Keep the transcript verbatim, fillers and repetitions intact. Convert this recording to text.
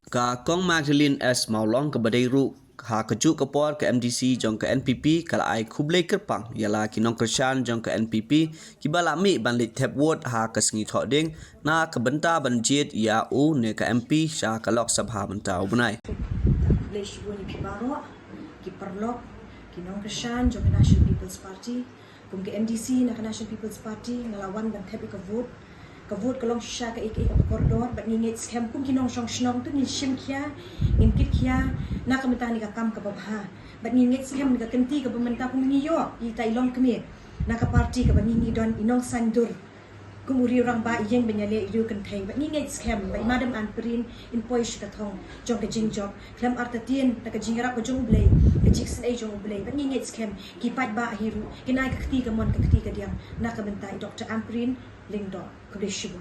Ka Kong Magdalene S Mawlong kaba dei ruh ha kajuh ka por ka M D C jong ka N P P ka la ai khublei kyrpang ïa la ki nongkyrshan jong ka N P P kiba la mih ban leit thep vote ha ka sngi Thohdieng na ka bynta ban jied ïa u ne ka M P sha ka Lok Sabha mynta u bnai. Khublei shibun ïa phi baroh ki paralok, ki nongkyrshan jong ka National People's Party. Kum ka M D C na ka National People's Party nga la wan ban thep ïa ka vote. Ka vote ka long shisha kaei kaei kaba kordor, bad ngi ngeit skhem kum ki nongshong shnong, to ngin shim khia, ngin kit khia na ka bynta kane ka kam kaba bha. Bad ngi ngeit skhem na ka kynti kaba mynta kum ngi ïoh ïa ita i longkmie na ka party kaba ngi, ngi don i nongsaiñdur kum u riew rangbah, i ïeng ban ïaleh i riew kynthei. Bad ngi ngeit skhem ba i Madam Ampareen in poi sha ka thong jong ka jingjop khlem artatien na ka jingïarap ka jong U Blei, ka jingisynei jong U Blei. Bad ngi ngeit skhem ki paidbah hi ruh kin ai ka kti kamon ka kti kadiang na ka bynta i Doctor Ampareen Lyngdoh. Khublei shibun.